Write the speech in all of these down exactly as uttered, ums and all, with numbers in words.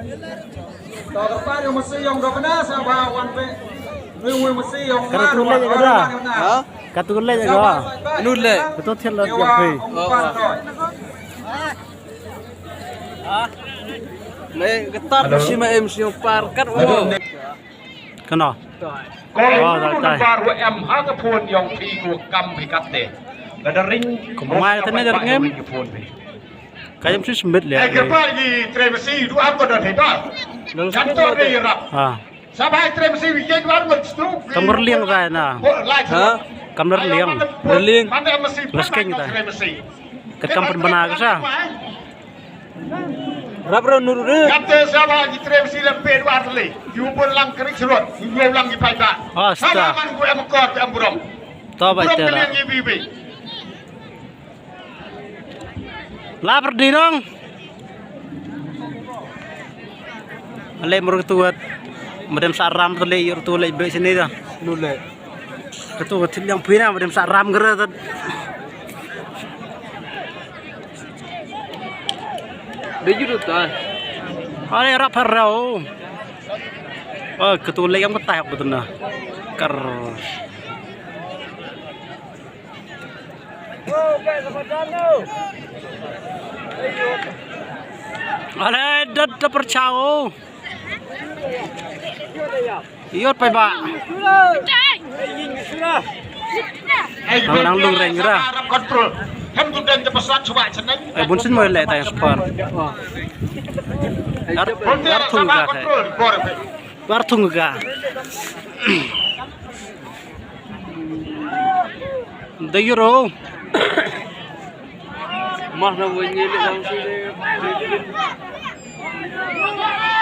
Ka tu leh ka da. Ha? Ka tu leh ka da. Anu leh. Ka tu thied la ïa phi. Oh, oh. Me ka tar shi ma em shi par kat wo. Kano? Ko oh, dal tai. Par wa em ha ka phone yong phi ko kam phi kat te. Ka da ring. Ko mai tane da ring em. Ka yam shi sembit leh. Ai ka pa ni trei masi du am ko da thei ba. Kan to ni rap. Ah. Sa bai trei masi wi ke du am ko stu. Kam ber liang tai na. Ha? Kam ber liang. Ber liang. Manda masi. Las keng tai. Kat kam pynbna ka sa. Rap rap nur re. Kate sa ba ki trei masi lem pe du ar le. Yu pun lang kerik serot. Yu lang ki pai ba. Asta. Sama man ku em kor em burom. To bai te la. Burom kalian ye bi bi. Lap rdi nong. Ale mur tu wat. Madem sa ram tu le yor tu le be sini da. Lu le. Katu ka thil yang pina madem sa ram gere tat. Dei ju ta. Are rap har rau. Oh, katu le yang betai aku tu na. Kar. Ale dat da perchao. Iyot pai ba. Nang nang lung reng ra. Control. Hem tu dan te pesat cuba ceneng. Eh, bun sin mo le tai spar. Ar ar thung ga. Ar thung ga. Da euro. Mah na wei ngi le dang si le.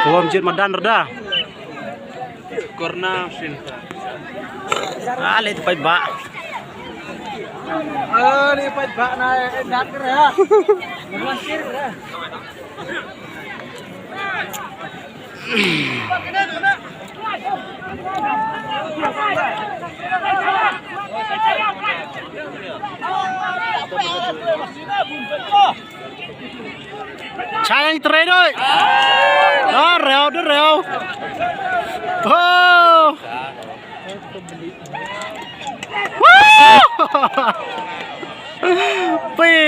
Kawam jit madan rda. Korna sin. Ah, le tu pai ba. Ah, le pai ba na eh dak ra. Muan sir ra. Challenge trei doi. Da reo, da reo. Oh. Pui.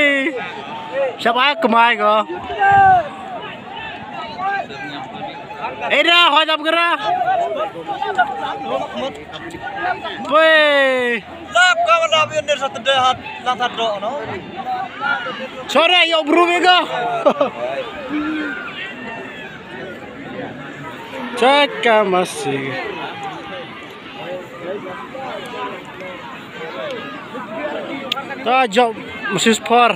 Siapa kemai ko? Eda, hoi dap gera. Pui. Lap ka ba lap ïa ne sa tede hat lang sa dok no. Sore yo bru mega. Chaka masi. Ta jop masi spar.